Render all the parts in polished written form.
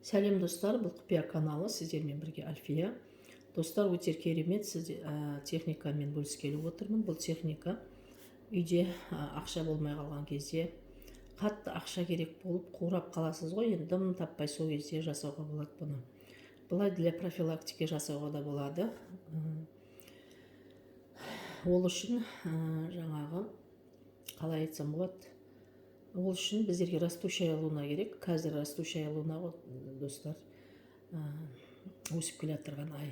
Сәлем, достар! Бұл Құпия каналы, сіздермен бірге Альфия. Достар, өте керемет сіз техникамен бөліскелі отырмын. Бұл техника үйде ақша болмай қалған кезде, қатты ақша керек болып қурап қаласыз ғой енді, дым таппай, сол кезде жасауға болады бұны. Былай для профилактики жасауға да болады. Ол үшін жаңағы, қалай айтсам болады, ол үшін біздерге растущая луна керек. Қазір растущая луна ғой, достар, өсіп келе жатырған ай.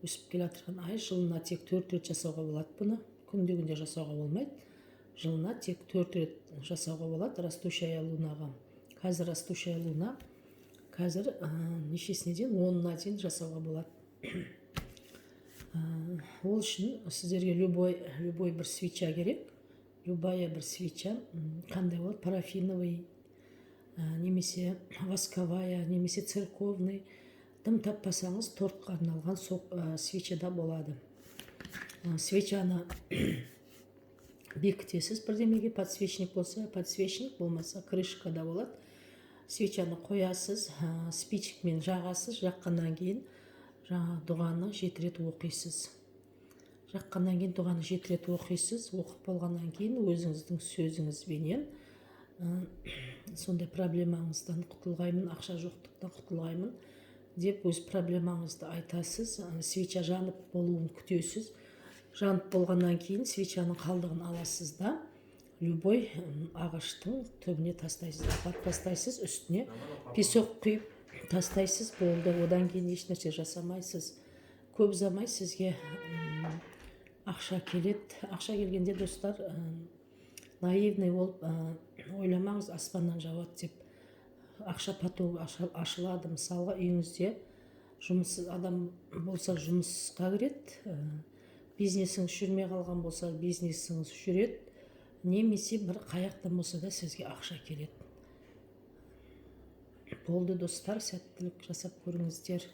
Өсіп келе жатырған ай, жылына тек төрт рет жасауға болады бұны. Күнде күнде жасауға болмайды, жылына тек төрт рет жасауға болады растущая лунаға. Қазір растущая луна, қазір нешесіне дейін, 10-ына дейін жасауға болады. Ол үшін сіздерге любой бір свеча керек, любая бір свеча. Қандай болады? Парафиновый немесе восковая, немесе церковный. Дым таппасаңыз, тортқа арналған свеча да болады. Свечаны бекітесіз бірдемеге, подсвечник болса подсвечник, болмаса крышка да болады. Свечаны қоясыз, спичкамен жағасыз. Жаққаннан кейін жаңағы дұғаны жеті рет оқисыз. Жаққаннан кейін дұғаны жеті рет оқисыз. Оқып болғаннан кейін өзіңіздің сөзіңізбенен сондай проблемаңыздан құтылғаймын, ақша жоқтықтан құтылғаймын деп өз проблемаңызды айтасыз. Свеча жанып болуын күтесіз. Жанып болғаннан кейін свечаның қалдығын аласыз да, любой ағаштың түбіне тастайсыз, апарып тастайсыз, үстіне песок құйып тастайсыз, болды. Одан кейін ешнәрсе жасамайсыз. Көп ұзамай сізге ақша келеді. Ақша келгенде, достар, наивный болып ойламаңыз, аспаннан жауады деп. Ақша потогы ашылады. Мысалға, үйіңізде жұмыссыз адам болса, жұмысқа кіреді, бизнесіңіз жүрмей қалған болса, бизнесіңіз жүреді, немесе бір қаяқтан болса да сізге ақша келеді. Болды, достар, сәттілік, жасап көріңіздер.